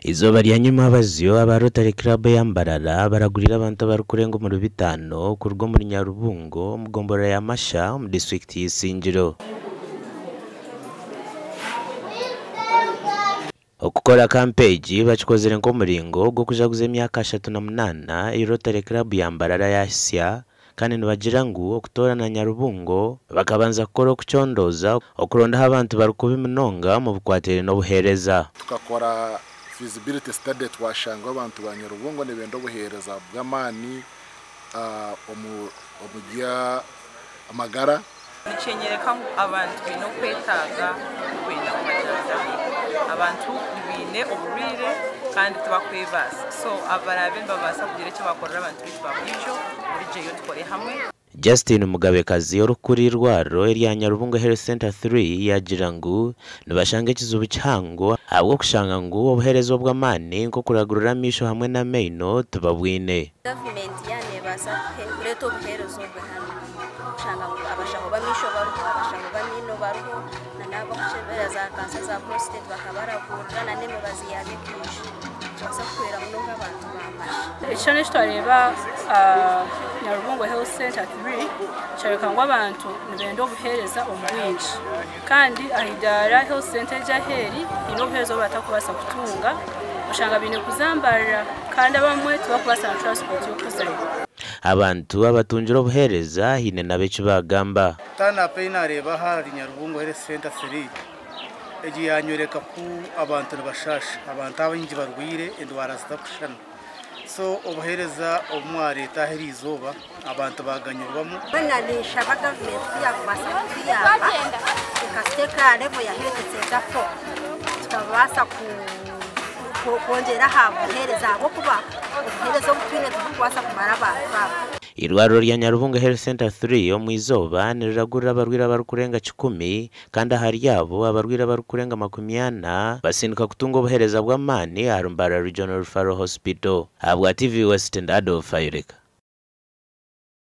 Eizooba rya nyomwabazyo, aba Rotary Club eya Mbarara baraguriire abantu abarikurenga omuri bitaano kuruga omuri Nyarubungo omu gomborora ya Masha omu disiturikiti ya Isingiro. Okukora kampa egi bakikozire nk'omuringo gw'okujaguza emyaka 38 ei Rotary Club ya Mbarara yahitsya kandi nibagira ngu okutoorana Nyarubungo bakabanza kukora okucondooza okuronda ahu abantu barikubi munonga omu bikwatiraine n'obuheereza. Tukakora feasibility study twashanga abantu ba Nyarubungo nibenda obuheereza bw'amaani omu by'amagara. Nikyenyoreka ngu abantu baine okwetaaga kwenda kubajanjaba. Abantu baine oburwaire kandi tibakwebaasa. So abaraabe nibabaasa kugira eki bakorera abantu baitu ba buriijo, murugyeyo tukore hamwe. Justine Mugabekazi orikukurira eirwariro erya Nyarubungo Health Centre 3 yaagira ngu nibashanga ekizibu kihango ahabw'okushanga ngu obuheereza obw'amaani nk'okuragurira amaisho hamwe n'amaino tibabwine. Gavumenti yaaba neebaasa kureeta obuheereza obwe hanu, kushanga ngu abashaho b'amaisho bariho, abashaho b'amaino bariho, n'abarikukyebera za kansa za prostate bakabaragurira n'emibazi yaabo ekaija. Nikibaasa kuhwera munonga abantu ba Masha. Ekishushani eki twareeba Nyarubungo Health Centre 3 kyoreka ngu abantu nibenda obuheereza omu bwingi kandi aha idaara Health Centre egi ahu eri haine obuheereza obu batakubaasa kutunga oshanga baine kuzambarira kandi abamwe tibarikubaasa na transport y'okuzayo. Abantu abatungire obuheereza haine nabo eki baagamba. Turn-up ei naareeba ahari Nyarubungo Health Centre 3 egi yanyoreka ku abantu nibashaasha. Abantu abaingi barwaire endwara zitarikushushana. So obuheereza obu mwareeta aha eriizooba abantu baaganyirwamu. Mbwenu ninshaba gavumenti ku yaakubaasa kutuyamba ekatuteeka aha level ya health center 4 tukabaasa kwongyera aha buheereza ahabw'okuba obuheereza obu twine tiburikubaasa kumara abantu abo. Eirwariro rya Nyarubungo Health Centre 3 omu izooba niriragurira abarwaire abarikurenga 100 kandi ahari abo abarwaire abarikurenga 40 basindika kutunga obuheereza bw'amaani ahari Mbarara Regional Referral Hospital. Ahabwa TV West, ndi Adolf Ayoleka.